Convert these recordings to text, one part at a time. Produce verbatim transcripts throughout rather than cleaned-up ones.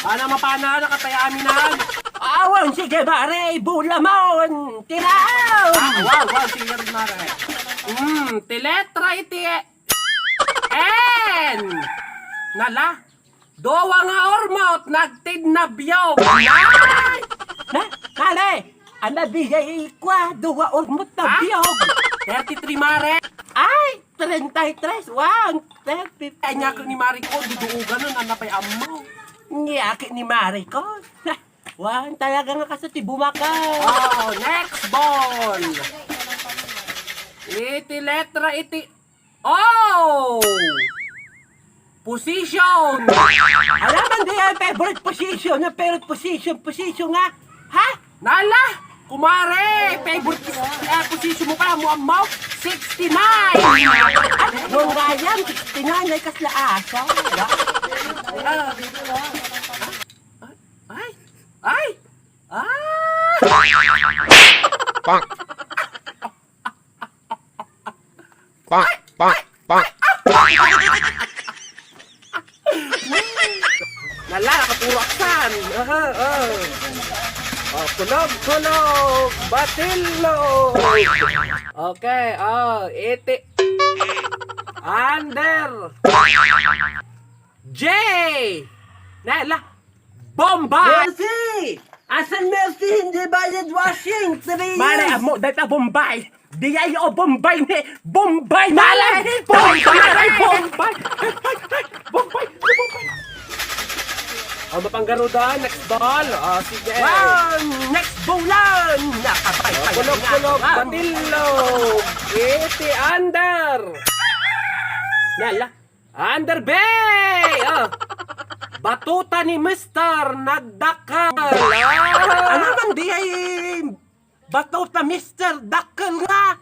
Ana, mapana, nakatay aminan. Awan, sige, mare, bulamon. Tiraw! Ah, wow, wow, sige, mare. Hmm, ti letra iti N. Nala, duwa nga urmot nagtidnabiog. Ay! Na, mare, ana biyay kwa, duwa urmot na Ha? biog. Thirty-three, mare. Ay, treinta y tres, wow, thirty-three. Ay, nyakit ni mare ko, duduugan nun, ana pay ammo. Nyakit ni mare ko. Wow, talaga nga kaso ti bumakas. Oh, next ball. Iti letra iti O. Position. Alam man di ang favorite position, ang favorite position, position nga. Ha? Nala! Kumare! Favorite pos-, eh, position mo pala, mo ammo? Sixty-nine! Ay, nung Ryan, sixty-nine ay kasla aso. Ah. Ay! Ay! Ah! Pak! Pak! Pak! Nala, nakapuro aksan. Aha, ah. Oh, kulog, kulog, batilog. Okay, oh, iti. Under. J. Nala. Bombay! Mercy! Asan Mercy? Hindi bayad washing, please! Mare, amo, dayta Bombay! Di ay o Bombay ni Bombay, mare! Bombay! Bombay! Bombay! Bombay! O, mapanggaruda, next ball. O, sige. One! Next ball lang! Nakabay, O, kulog, kulog, batilog. Iti under. Nala. Under bay! Ah! Batuta ni Mister Nagdakkel. Ah! Ano man di ay batuta Mister Dakkel nga?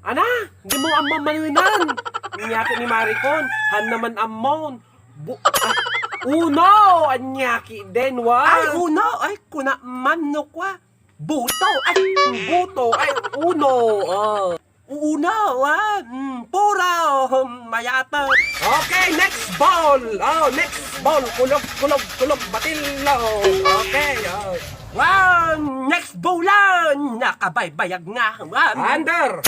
Ana, di mo ammo manunan. Inyaki ni Maricon, han naman ammon. Bu-, ah, uno! Anyaki den, wa? Ay, uno! Ay, kuna man no kwa. Buto! Ay, buto! Ay, uno! Ah. Uno, ah, mm, puro, hmm, mayata. Okay, next ball. Oh, next ball. Kulog, kulog, kulog, batilog. Okay, oh. Wow, next ball lang. Nakabaybayag nga. Wow. Under.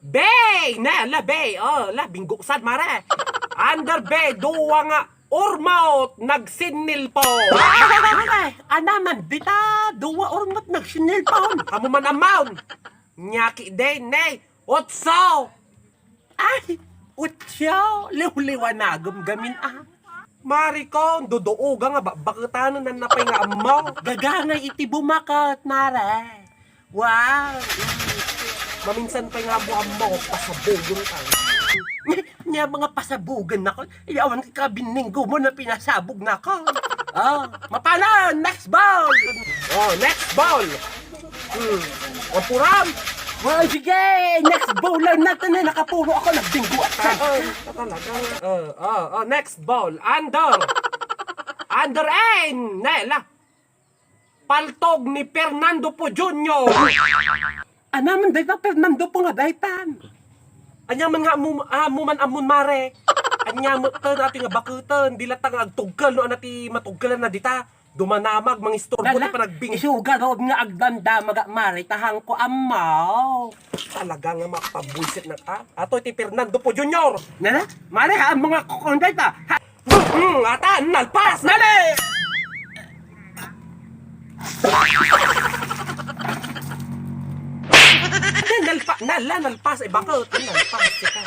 Bay! Na, la, bay. Oh, la, binggo sad, mare. Under bay, duwa nga urmot nagsinnilpo. Mare, anaman dita, duwa urmot nagsinnilpo. Amo man amount. Nyaki day, nay. Otso! Ay, utso! Liwliwa na gumgamin, ah. Maricon, duduuga nga bakbaketanen, napay nga ammo. Gagangay iti bumaket, mare. Wow! Maminsan pay nga ammo-ammo, pasabugon ka. Nya, mga pasabugon nako. Ay, awan ka bininggo mo na pinasabog nako. Oh, mapana, next ball! Oh, next ball! Hmm. O, puram! Oh, sige! Next ball lang natin eh! Nakapuro ako! Nagbinggo ako! Ah, oh, ito talaga. Oh, oh, oh, next ball. Under! Under N! Nela! Paltog ni Fernando Poe Junior! Anaman dayta Fernando Poe nga daytan? Anya man nga ammo, ammo man ammon, mare. Anya met ken ati nga baketen, di latta nga agtugkel no ania ti matugkelan na dita. Dumanamag, mangisturbo ti panagbing-. Isuga rod nga agdamdamag, mare, ta hanko ammo. Talaga nga mapabuisit na ka. Ato iti Fernando Poe Junior. Nana? Mare, ha, mga kukunday ta. Ha? Hmm, ata, nalpas! Mare! Nalpa-, nala, nalpas. Eh, bakit? Nalpas, tika.